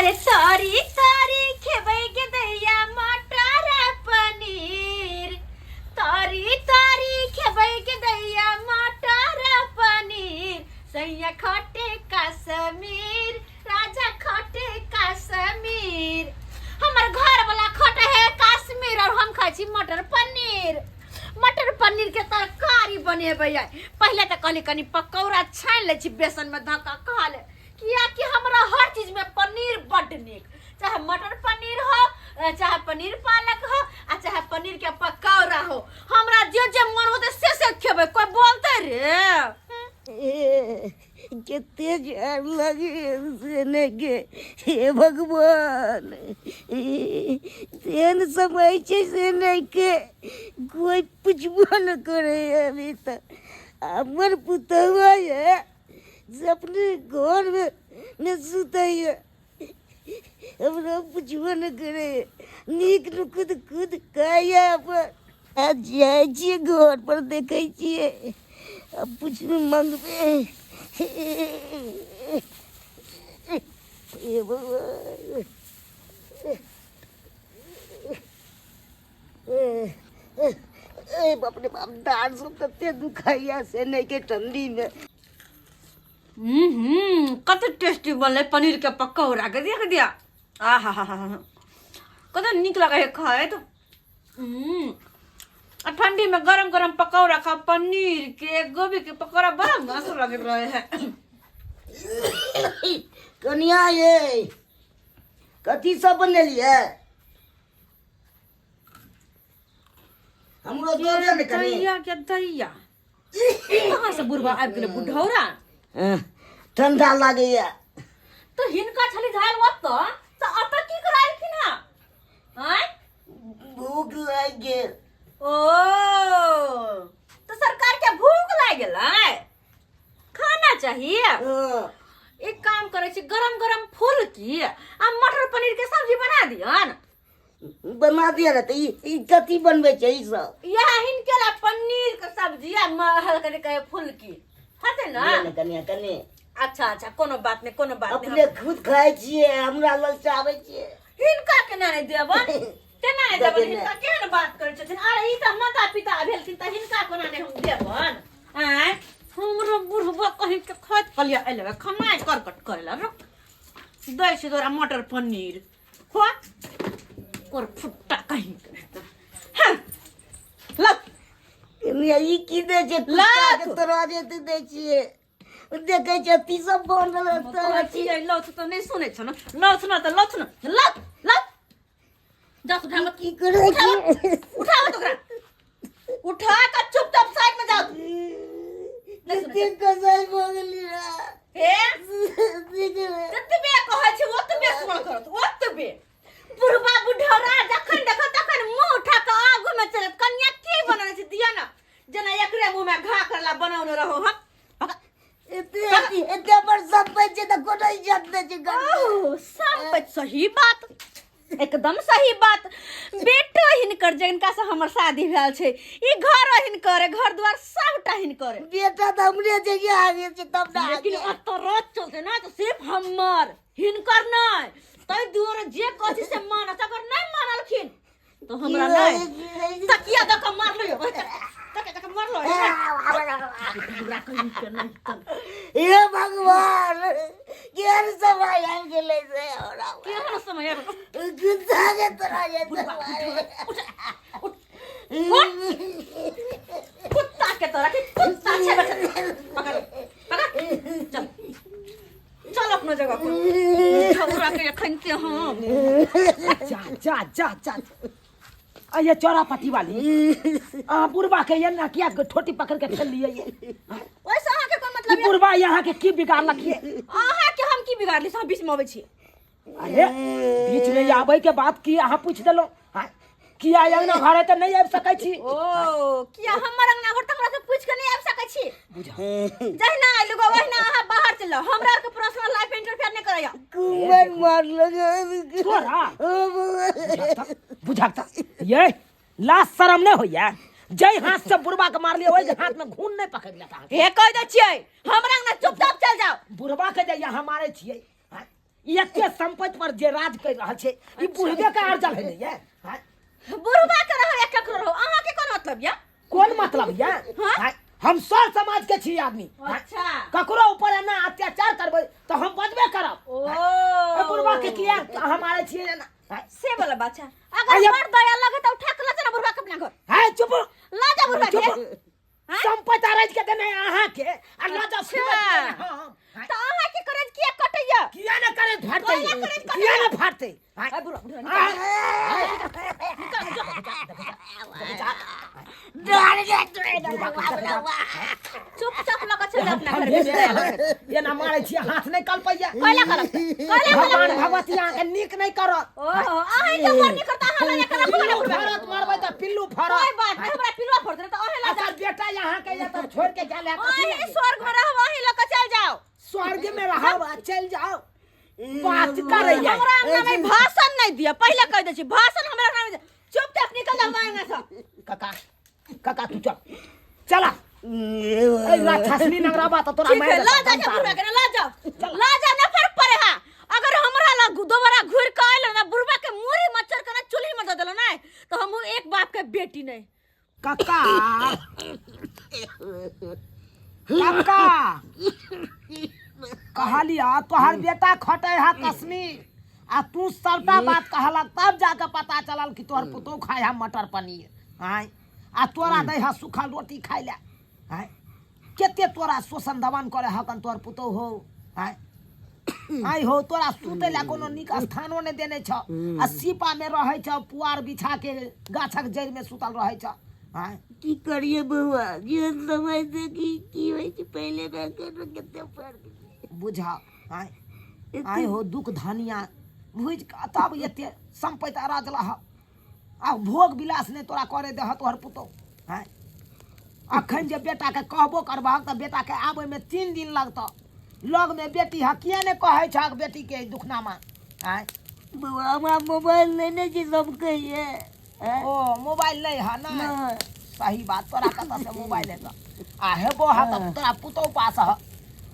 अरे तरी तरी खेबै के दैया मटर पनीर, तरी तरी खेबै के दैया मटर पनीर, सैया खटे कश्मीर, राजा खटे कश्मीर। हमर घर वाला खटे है कश्मीर और हम खाइ छी मटर पनीर। मटर पनीर के तरकारी बनेबै आइ। पहिले तऽ कहली कनी पकौड़ा छानि लै छी बेसन में धऽ कऽ खा ले, कियाकि हमरा हर चीज में पनीर बड्ड नीक, चाहे मटर पनीर हो, चाहे पनीर पालक हो, आ चाहे पनीर के पकौड़ा हो, हमरा जे जे मन होते से से खेबै, कोई बोलते रे। ए, कते जार लगे से नहि गे, हे भगवान, ए, तेहन समय छै से नहि के कोइ पुछबो नहि करे अभी तक। हमर पुतहुआ ये से अपने घरमे नहि सुतैए, हमरा पुछबो नहि करैए, नीक नुकुत खुद खाइए अपन। आ जाइ छियै घर पर देखै छियै आ पुछबै मंगबै। हे भगवान, ए बाप रे बाप, दाँत सब तते दुखाइया से नहि के ठंडी में। कते टेस्टी बनलै पनीर के पकौड़ा के, देख दिया, आ हा हा हा, कते नीक लगे है खाए तो। आ ठंडी में गरम गरम पकौड़ा खा, पनीर के गोभी के पकौड़ा बड़ा मस्त लग रहे है। कनिया ये कथी सब बनेलियै? हमरो दऽ दे ने कनि। दैया के दैया, कहाँ से बुढ़वा आबि गेलै बुढ़ौरा? हँ, ठंडा लागैया। तो हिनका छली झाल ओतऽ, तऽ एतऽ की करायलखिन हँ? आँय, भूख लागि गेल। ओ तऽ सरकार के भूख लागि गेलै, खाना चाहिए। हँ। एक काम करै छी, गरम गरम फुलकी आ मटर पनीर के सब्जी बना दियन। बना दिया ने। तऽ ई कथी बनबै छै ई सब? इएह हिनके ला पनीर के सब्जी आ कथी कहै फुलकी हेतै ने? दिअ ने कनिया कनि। अच्छा अच्छा, कोनो बात नहि, कोनो बात नहि। अपने खुद खाइ छियै, हमरा ललचाबै छियै। हिनका केना नहि देबन, केना नहि देबन? देबै ने। हिनका केहन बात करै छथिन? अरे ई तऽ माता पिता भेलखिन, तऽ हिनका कोना नहि हम देबन? आँय, हमरो बुढ़बा कहीं के खाइत कलिया एलै, खमाइ करकट करै ला। रुक, दै छी तोरा मटर पनीर, खो कर फुट्टा कहीं के। हाँ, ल। कनिया, ई की दै छै? लात। कुत्ता के तोरा जे दै छियै, देखै छै अथी सब बनल कहै छियै लौथ तऽ नहि सुनै छौ ने, लौथ न तऽ लौथ न, लौथ लौथ, जा उठा मत। की करै छी? उठा मत ओकरा, उठा कऽ चुपचाप साइड में जाओ। कते कसाई भऽ गेली रे। हे, जतबे कहै छै ओतबे सुनल करत, ओतबे। बुढ़बा बुढ़ौरा जखन देखो तखन मुंह उठा कऽ आगू में चलत। कनिया की बनल छै दिया ने, जेना एकरे मुंह में घा करला बनौने रहो हम। एते एते पर सब छै तऽ कोनो इज्जत नहि छै घर मे। ओ, सब सही बात, एकदम सही बात। बेटो हिनकर, जिनका से हमर शादी भेल छै, ई घर हिनकर, घर द्वार सबटा हिनकर। बेटा तऽ हमरे जगह आगे छै तब ने। लेकिन आगे। अतऽ राज चलते ना तऽ सिर्फ हमर, हिनकर नहि। ताहि दुआरे जे कहै से मानत, अगर नहि मानलखिन तो हमरा नहीं तकिया दऽ कऽ मारलो, तकिया दऽ कऽ मारलो हमरा कहीं के नहीं तब। हे भगवान, केहन समय आबि गेलै से हमरा। केहन समय आबि गुस्सा के तोरा जे कुत्ता के तोरा के कुत्ता छै बच्चा, पकड़ पकड़, चल चल अपना जगह पर, छौरा के एखन के हम। जा जा जा जा, अये चौरा पति वाली, अहाँ बुढ़बा के ये किया ठोटी पकड़ के ठेल लिए ये? ओहिसँ अहाँके कोन मतलब? ई बुढ़बा यहाँ के की बिगाड़लक ये? अहाँके हम की बिगाड़ली से अहाँ बीच में अबै छी? अरे बीच में आबै के बात की अहाँ पूछ देलहुँ? हाँ? किया अंगना घर है तऽ नहि आबि सकै छी? ओ किया, हमर अंगना घर तऽ हमरा से पूछि के नहि आबि सकै छी? बुझा जहिना आइलु गो ओहिना अहाँ बाहर चलि जाउ, हमरा आरके पर्सनल लाइफ इंटरफेयर नहि करैया। कुमर मारलक। तोरा बुझक तऽ ये लाज शरम नहि होइया? जै हाथ से बुढ़बा के मारलियै ओहि हाथ में घून नहि पकड़ि लेता? हे, कहि दै छियै, हमरा अंगना चुपचाप चलि जाउ। बुढ़बा के जे यहाँ मारै छियै, हाँ? ई एते संपत्ति पर जे राज कर रहल छै ई बुढ़बे के अर्जल है ने ये हाँ? बुढ़बा के रहो या ककरो रहो अहाँ के कोन मतलब या कोन मतलब ये हाँ? हाँ? हम सब समाज के छी आदमी हाँ? अच्छा ककरो ऊपर एना अत्याचार करबै तऽ हम बजबे करब ओ ए बुढ़बा के किया हम मारै छियै एना हाँ? से वाला बात छै अगर आया- बड़ दया लगे त उठा के ल जा ना बुढ़बा के अपना घर है चुप ल जा बुढ़बा के चुप हाँ? संपत्ति अरज के देने अहाँ के आ ल जाओ अच्छा। हाँ, हाँ। त अहाँ के करज किया कटैया किया न करे फाटते किया करे कटैया? किया न फाटते हाँ? ए बुढ़बा बुढ़बा निकल, निकल, जो। डर गेल चुपचाप लऽ के चल जा अपना घर में एना मारै छियै हाथ नहि कलपैया कैला करब कैला भगवान करब भगवती अहाँके नीक नहि करत ओहो अहीं के बड़ निकलता अहाँ लऽ जाके रखू ना पिल्लू बुढ़बा के। फरत मारबै तऽ पिल्लू फरत कोई बात नहीं हमरा पिलुआ फोड़ देने तो अहीं लऽ अकर बेटा अहाँके या तऽ छोड़ के गेल है कथी अहीं लागी? स्वर्ग में रहब अहीं लऽ के चल जाओ स्वर्ग में रहब आ चलि जाओ बात करैया हमरा अंगना में भाषण नहीं दिया पहले कह दै छी भाषण हमरा अंगना में चुपचाप निकल जाओ हमरा अंगना से काका काका तू चल चला ए राक्षसनी नगराबा त तोरा ठीक है मारि ला देतौ, जा के दंता बुढ़वा के ना, ला जाओ ला जा ना फर्क पड़े हा अगर हमरा ला दोबारा घुर के आयल ना बुढ़वा के मुरी मच्छर के ना चूल्ही में दे देलो ना तो हम एक बाप के बेटी नहीं काका काका कहलिया तोहर बेटा खटे है कश्मीर आ तू सबटा बात कहलक तब जाके पता चलल कि तोहर पुतोह खाय है मटर पनीर आय आ तोरा दै है सूखल रोटी खाय ले आय कते तोरा शोषण दमन करे हकन तोहर पुतोह हो आय आय हो तोरा सुतै लए कोनो नीक स्थानो नहि देने छ आ सीपा में रहै छ पुआर बिछा के गाछक जड़ि में सुतल रहै छ आय की करिए बौआ जे समय देखी की होइ छै पहिले ना करो कते फर्क बुझा आय आय हो दुख धनिया भुजि कऽ तब एते सम्पति अराज लह आ भोग विलास नहि तोरा करे देह तोहर पुतोह आँय अखन जे बेटाके कहबो करबहक तऽ बेटाके आबैमे 3 दिन लगतऽ लगमे बेटी है किया नहि कहै छहक बेटीके दुखनामा आँय बौआ हमरा मोबाइल नहि ने छै सब कहिए आँय? ओ मोबाइल नहि है नहि नहि। सही बात तोरा कतऽसँ मोबाइल हेतऽ आ हेबो है तऽ तोरा पुतोह पास है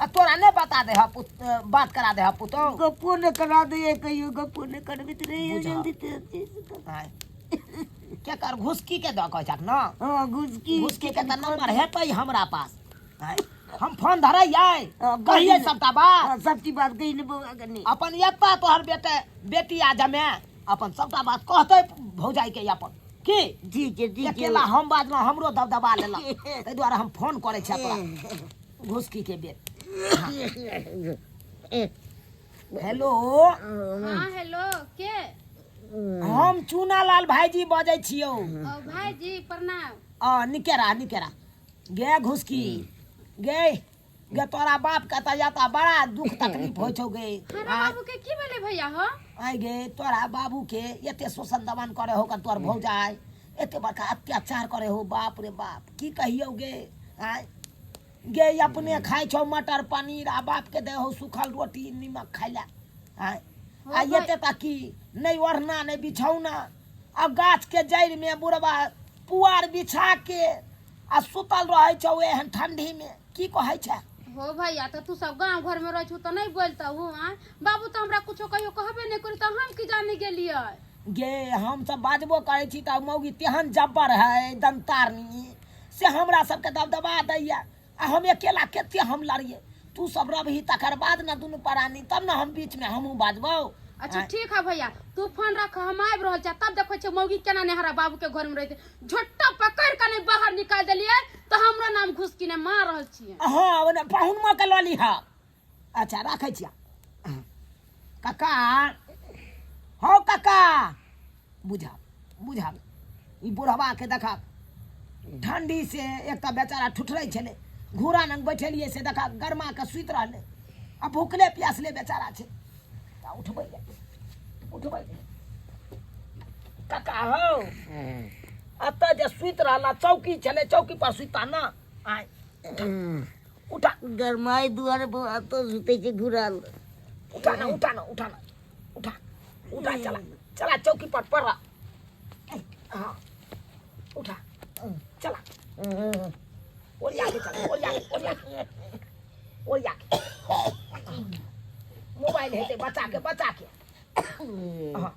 आ तोरा नहि बता दे है बात करा दे है पुतोह गप्पो नहि करा दैए कहियो गप्पो नहि करबैत रहैए बुझा। जल्दी तेज आँय केकर घुसकी के दऽ कहै छक ने हँ घुसकी घुसकी के तऽ नंबर हेतै हमरा पास आँय हम फोन धरैयै हँ, कहियै सबटा बात हँ, सबटी बात कही ने बौआ कनी अपन एतऽ तोहर बेटे बेटी आ जमे अपन सबटा बात कहतै भौजाई के अपन की ठीक छै ठीक छै अकेला हम बाजलहुँ हमरो दबदबा लेलक ताहि दुआरे हम फोन करै छियै तोरा घुसकी के बेर हेलो हाँ हेलो के हम चूनालाल भाईजी बजै छियौ ओ भाईजी प्रणाम आ निकेरा निकेरा गे घुसकी गे गे तोरा बाप के तऽ एतऽ बड़ा दुख तकलीफ होइ छौ गे हमरा बाबू के की भेलै भैया हो आइ गे तोरा बाबू के एते शोषण दमन करे हो तोहर भौजाइ एते बड़का अत्याचार करे हो बाप रे बाप की कहियौ गे आइ गे अपने खाइ छौ मटर पनीर आ बाप के दे हो सूखल रोटी नीमक खाइ लए आइ आ एते तक कि नहि ओढ़ना नहि बिछौना आ गाछ के जड़ि में बुढ़बा पुआर बिछा के आ सुतल रहै छौ एहन ठंडी में की कहै छै हो भैया तऽ तू सब गाँव घर में रहै छौ तऽ नहि बोलतहु आँय बाबू तऽ हमरा कुछो कहियो कहबे नहि करी तऽ हम की जाने गेलियै गे हम सब बाजबो करै छी तऽ मौगी तेहन जब्बर है दंतारनी से हमरा सबके दबदबा दैया आ हम अकेला कते हम लड़िए तू सब रहबही तकर बाद ने दुनू प्राणी तब ने हम बीच में हमहूँ बाजबौ अच्छा ठीक है भैया तू फोन रख हम आबि रहल छी तब देखै छियै मौगी केना नेहरा बाबू के घर में रहते झोट्टा पकड़ के नहीं बाहर निकाल देलियै तऽ हमरो नाम घुसकी ने मार रहल छियै हँ ओने पाहुनमा के लऽ लिह अच्छा राखै छियै काका हौ काका बुझा बुझा ई बुढ़वा के देखा ठंडी से एक तऽ बेचारा ठुठरै छलै घूरा नंग बैठेलियै से देखा गरमा के सुति रहलै आ भूखले प्यासले बेचारा छै तऽ उठबै ले उठबै ले काका हौ एतऽ जे सुति रहला चौकी छलै चौकी पर सुता ना आय उठा गरमाइ दुआरे बौआ तो सुतै छै घुराल उठा ना उठा ना उठा ना उठा उठा चला चला चौकी पर पड़ हाँ उठा चला ओरिया के चला ओरिया के ओरिया के ओरिया के मोबाइल हेतै बच्चा के बच्चा के हाँ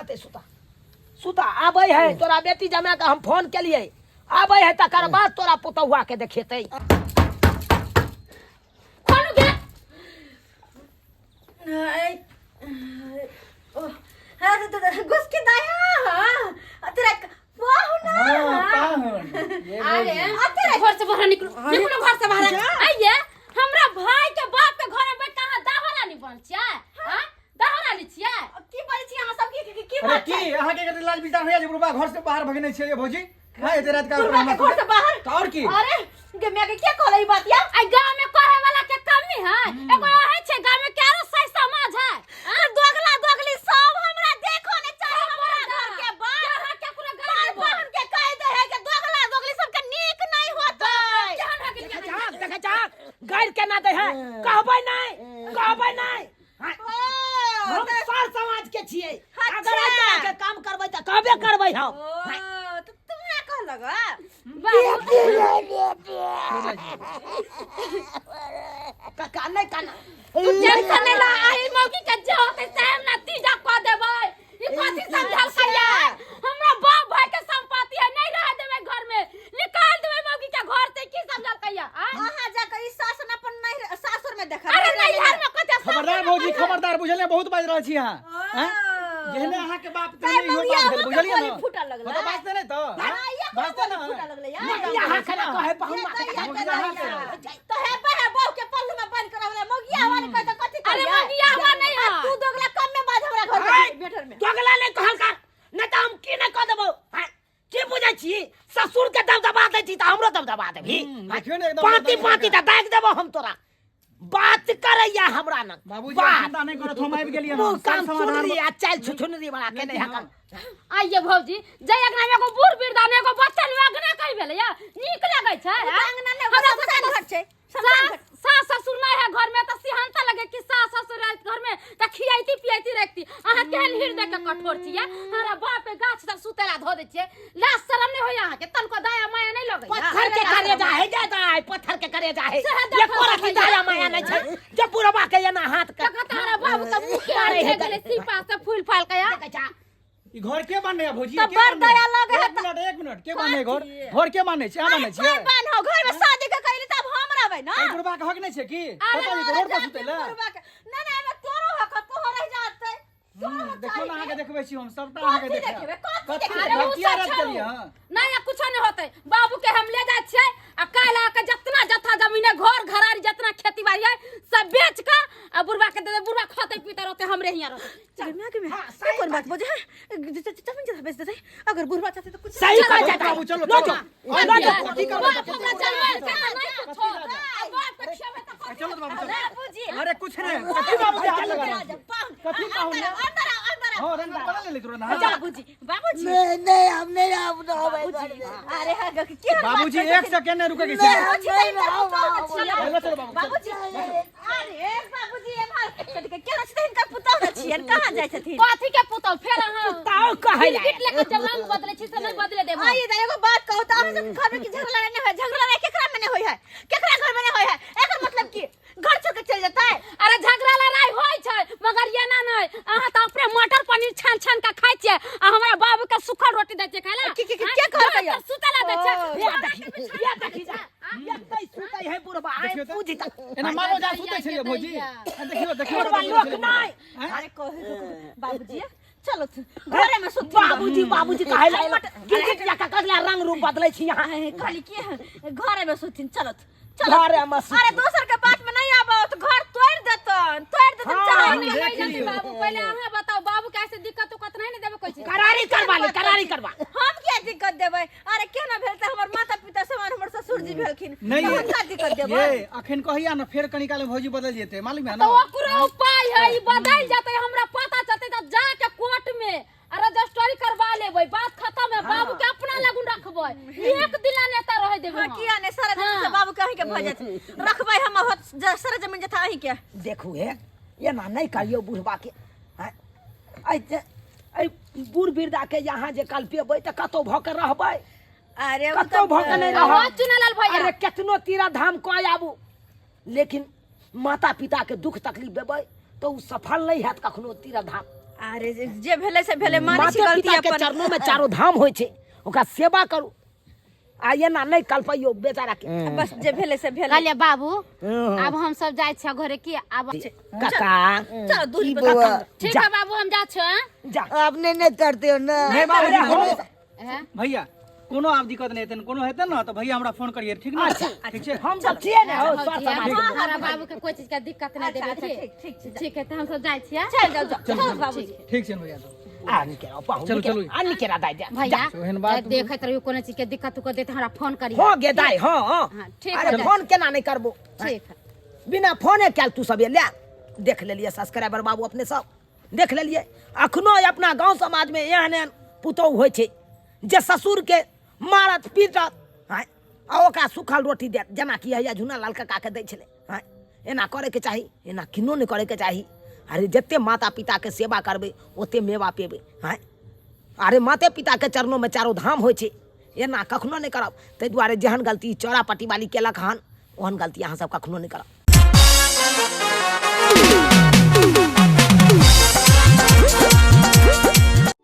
आते सुता सुता आबै है तोरा बेटी जमा के हम फोन केलिए आबै है तकर बाद तोरा पुतहुआ के देखेतै खोलू गे घुस के दाया हाँ तेरा पाहुना अरे घर से बाहर निकलो निकलो घर से बाहर आइए हमरा भाई के बाप के घर में बैठ के अहाँ दाहरानी बनल छियै हां दाहरानी छियै की बाजै छी अहाँ सब की की- की अरे बात की अहाँके कते लाज विचार होइया जे बुढ़बा घर से बाहर भगने छियै ये भौजी हाँ एते रात का बुढ़बा के घर से बाहर तऽ आओर की अरे गे मैं के क्या कहले ई बात या आई गांव में कहे वाला के कमी है एगो है छै गांव में के आरो सही समाज है आ दोगला दोगली सब हमरा देखो ने चाहे हमरा घर के बाहर यहाँ केकरो गाड़ी पाहुन के कह दे है के दोगला दोगली सबके नीक नहीं होतै केहन है कि देखै छहक देखै छहक गारि केना दै है कहबै नहि कहबै नहि हाँ, हम सर समाज के छियै अगर एहि तरह के काम करबै तऽ कहबे करबै हम ओ तो तुम्हें कहलक काका नहि काना तू टेंशन नहीं ला आई मौकी के जे होते से हम नतीजा कह देबै ई कथी समझल कहिया हमरा बाप भाई के संपत्ति है नहीं रह देबै घर में निकाल देबै मौकी के घर से की समझल कहिया आँ? अहाँ जाकर ई सासन अपन नहीं सासुर में देखा अरे नहीं घर में कथी खबरदार भौजी खबरदार बुझलियै बहुत बाजि रहल छी अहाँ आँय? जेहने अहाँके बाप ताहि तेहने इहो मौगिया बाप भेल हमर बुझलियै बोली ने फूटऽ लगलै। हँ तऽ बाजतै नहि तऽ हाँ, ये बाजतै ने फूटऽ लगलै यार। नीक काम यहाँ करै छी खाना ने। कहे पहुँ तो हे पर है बहू के पल्लू में बंद करवला मौगिया वाले कहते कथी अरे मौगिया हुआ नहीं है। तू दोगला कम में बाज हमरा घर के बेटर में दोगला नहीं कहल कर नहीं तऽ हम की नहीं कह देबौ हाँ, की बुझै छी ससुर के दबदबा दै छी तऽ हमरो दबदबा देबही देखियौ ने एकदम पाँति दबदबा पाँति तऽ दागि देबौ हम तोरा बात करैया हमरा न बाबूजी बात चिंता नहीं करत हम आबि गेलियै मुंह हन कान सब सुन समाधान रही आ चाल छुछुनरी वाला के नहीं हकल आइए भौजी जय अंगना में एगो बूढ़ वृद्धा ने एगो बच्चा ने अंगना कहि भेलै या नीक लगै छै ओ तऽ अंगना नहि, हमरा ओ शमशान सबके घाट छै, शमशान सास सास ससुर नहि है घर में तऽ सिहनता लगे कि सास ससुर रहत घर में तऽ खियाइती पियाइती रखती अहाँ केहन हृदय के कठोर छियै हमरा बाप के गाछ तक सुतेला धो दै छियै लाज शरम नहि होइया अहाँके तनको दया माया नहि लगैया पत्थर के करे जा है जा दाय पत्थर के करे जा है सएह ये देखल कोरा की भैया। दया माया नहीं छै जे बुढ़वा के एना हाथ के तखन तऽ हमरा बाबू के मुँह के मारे है भे गेलै सीपा से फूल फाल के या देखै छा ई घर के बान्हे है भौजी तऽ के बड़ बान्हे है? दया लगै है एक मिनट एक मिनट के बान्हे घर घर के बान्हे छै अहाँ बान्हे छियै कोई बान्ह हो घर में शादी के कैली तब हम रहबै ना एहि बुढ़बा के हक नहि छै की अरे पता नहीं रोड पर सुतै लए बुढ़बा के ना ना एमे तोरो हक है, तोहो रह जातै तोरो हक देखो चाही ना अहाँके देखबै छी हम सबटा कथी अहाँके देखेबै? देखेब कथी कथी देखेबै? अरे उ किया सब रद्द छोड़ू। केलियै अहाँ नहीं या कुछो नहीं होते बाबू के हम ले जाए छियै आ काल्हि आके जितना जत्था जमीन है घर घरारी जितना खेती बाड़ी है सब बेच के आ बुढ़वा के दे दे बुढ़वा खते पीते रहते हमरे हियां रहते चल मैं के मैं ये कौन बात बोझे है जमीन जथा बेच देते अगर बुढ़वा चाहते तो कुछ सही कह चलो जाता बाबू, चलो, लो चलो। जो और लो की जो कथी करबै बाप हमरा जनमल के तऽ नहीं कुछो आ बाप के खियाबै तऽ कथी चलो बाबू चलो बाबूजी अरे कुछ नहीं कथी बाबू के हाथ लगा रहल छी? कथी पाहुन अंदर आओ अंदर आओ हाँ रंग बदल लेली तुरंत हाँ बाबूजी बाबूजी नहीं नहीं हम नहीं हम ना अरे हाँ के बाबूजी एक सेकंड नहीं रुके के नहीं चलो चलो बाबू बाबूजी अरे बाबूजी एम्हर कथी के केना छथिन हिनकर पुतहु छियनि कहाँ जाइ छथिन कथी के पुतहु फेर अहाँ पुतहु कहै ला। गिरगिट लेके जब रंग बदले छी से नहीं बदले देब हम। आइए एगो बात कहू तऽ अहाँ सबके घर में की झगड़ा लड़ाई नहीं होय झगड़ा लड़ाई केकरा में नहीं होय है केकरा घर में नहीं होय है एकर मतलब की घर छोड़ के चल जेतै अरे झगड़ा लड़ाई होय छै मगर एना नहि अहाँ तऽ अपने मटर पनीर छान छान के खाइ छियै आ हमरा बाबू के सूखल रोटी दै छियै खाय ला की- की- की- के कहलकै यौ? सुतला दै छियै या देखी या देखी जा या तै सुतै है बुढ़बा आइ देखियौ तऽ। बुझि त एना मानो जा सुतै छलियै भौजी आ देखियौ देखियौ बुढ़बा लोक नहि अरे कहे बाबूजी चलो घरे में सुत बाबूजी बाबूजी कहै ला गिरगिट जका कजला रंग रूप बदलै छी यहाँ कहली की घरे में सुथिन चलो चलो घरे में सुथिन। अरे दोसर के बात में नहीं आबो तो घर तोड़ देतन तोड़ देतन हाँ, चाहे हम देख नहीं जाती लियौ। बाबू पहिले अहाँ बताओ बाबू के ऐसे दिक्कत उक्कत नहीं ने देबे कोई चीज करारी करवा ले करारी करवा हम क्या दिक्कत देबै अरे केना भेल तऽ हमर माता पिता समान हमर ससुर जी भेलखिन नहीं तऽ हुनका दिक्कत देबै ये अखन कहिया ना फेर कनी काल में भौजी बदल जेतै मालूम है तो ना ओकरो उपाय है ई बदल जेतै हमरा पता चलतै तऽ जाके कोर्ट में आ रजिस्ट्री करवा लेबै बात खत्म है बाबू के अपना लगुन रखबै एक दिना नेता रह देबै हाँ हम। किया नहीं सारा जमीन से हाँ। बाबू के अहीं के भऽ जायत रखबै हम सारा जमीन जथा अहीं के देखू हे एना नहि करियौ बुढ़बा के आँय, एहि जे एहि बूढ़ वृद्धा के यहाँ जे कल्पेबै तऽ कतहु भऽ के रहबै अरे उ कतहु भऽ के नहि आवाज रहब चुनलाल भैया अरे केतनो तीरा धाम कऽ आबू लेकिन माता पिता के दुख तकलीफ देबै तऽ ओ सफल नहि हैत कखनो तीर्थ धाम। अरे जे जे भेलै से भेलै, मानै छी माते गलती पिता के अपन। चरणों में चारो धाम होइ छै, ओकरा सेवा करू आ एना नहि कल्पैयो बेचारा के। बस जे भेलै से भेलै। कहलियै बाबू, आब हम सब जाइ छियै घरे की आब। काका चलो दूरी की पर। बौआ? ठीक है बाबू, हम जा छियै, हाँ? जा। आब नहि ने करते हो ना? नहीं बाबूजी, कोनो हैं? भैया कोनो आब दिक्कत नहीं हेतै, कोनो हेतै ना तऽ भैया हमरा फोन करिए, ठीक ना? ठीक छै। हम सब छियै ने हो सर भौजी, समाज। हमरा बाबू के कोई चीज के दिक्कत नहीं देबै। अच्छा, ठीक ठीक, ठीक छै। ठीक है, तऽ हम सब जाइ छियै। चल जाओ, जाओ, चलो बाबूजी। ठीक छै ने भैया? आ निकेरा पाहु। चलू, निकेरा, चलू। आ निकेरा दाइ जा। भैया ओहन बात- देखैत रहियो, कोनो चीज के दिक्कत उक्कत देते हमरा फोन करियो। हो गे दाइ, हाँ हाँ। हाँ, ठीक अरे है। फोन केना नहि करबो? ठीक है। बिना फोने कयल तू सब ले देख लेलिए सब्सक्राइबर बाबू, अपने सब देख लेलिए। अखनो अपना गांव समाज में एहन एहन पुतोहु होइ छै जे ससुर के मारत पीटत, आँय, आ ओकरा सूखल रोटी देत, जेनाकि हैया झुना लाल काका के दै छलै। आँय, एना करैके चाही? एना किनो नहि करैके चाही। अरे जते माता पिता के सेवा करबै ओते मेवा पेबै। आँय, अरे माते पिता के चरणों में चारो धाम होइ छै, एना कखनो नहि करब। ताहि दुआरे जेहन गलती चौरा पट्टी वाली केलक हन, ओहन गलती अहाँ सब कखनो नहि करब।